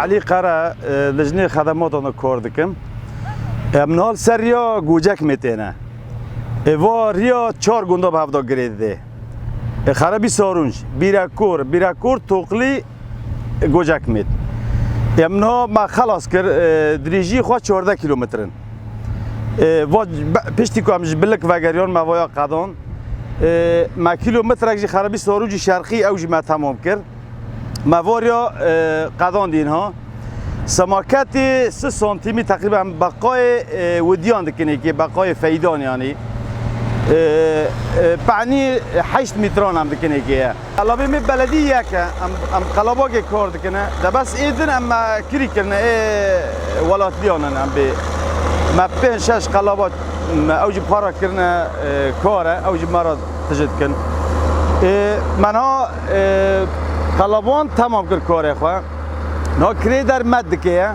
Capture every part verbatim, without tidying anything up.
Elî Qere, e, lijnê xedematan de kar dikim. Em niha li ser riya Gocekmê têne. E, va riya çar gunda bi hev de girê dide. E, Xerabî Sarûnc, Bîrekor, Bîrekor, Toqlî, Gocekmêt. Em niha me xelas kir, e, dirêjî xwe çardeh kîlometre in. E, va be-, piştî ku em ji Bilik vegeriyan me vaya qedan, e, me kîlometrek ji Xerabî Sarûncî şerqî ew jî me temam kir. Me va riya, e, qedandî niha. Semaketê sî santîmî teqrîben beqayê, e, widiyan dikin êkê, beqayê feydan yanî. E, e, penî heşt mîtran em dikin êkê ye. Qelabê me beledî yek e, em, em qelabakê kar dikine. De bes ê din em me kirî kirine, ê welatliyan in em bê. Me pênc şeş qelaba, me ew jî para kirine, e, kar e, ew jî me re tije dikin. E, me niha, e, qelaban temam kir karê xwe. Niha kirêder med dike ye.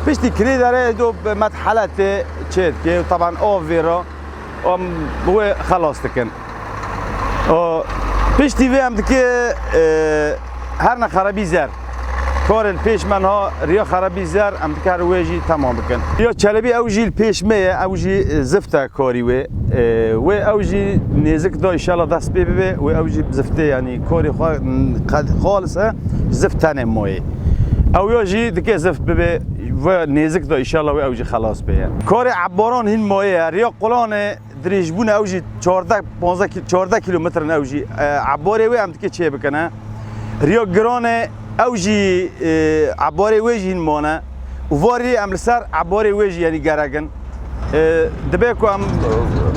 Piştî kirêderê do med heletê çê dike. Taban av vê re. Em wê xelas dikin. O, piştî vê em dike, e, herne Xerabî Zer. Karên pêş me niha riya Xerabî Zer, em dike her wê jî temam bikin. Riya Çelebî ew jî li pêş me ye, ew jî, e, zift e karî wê. E, wê ew jî nêzik da, înşallah dest pê bibe, wê ew jî ziftê, yanî karê xwe, n-, qed-, xalis e, zift tenê mayê. Ew ya jî dike zift bibe, ve nêzik da, înşallah wê ew jî xelas bê ye. Karê ebbaran hîn mayê ye, riya qulanê dirêjbûn ew jî çardeh, panzdeh kî-, çardeh kîlometre in ew jî, e, ebbarê wê em dike çê bikine. Riya giran e, ew jî, e, ebbarê wê jî hîn mane. Û varî em li ser ebbarê wê jî, yanî gerek in. E, dibe ku em, e,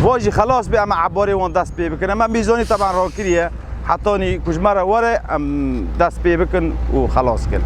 va jî xelas bê, em ebbarê wan dest pê bikin. Em mîzanî taban rakiriye. Hetanî ku ji me re were, em dest pê bikin û xelas kin.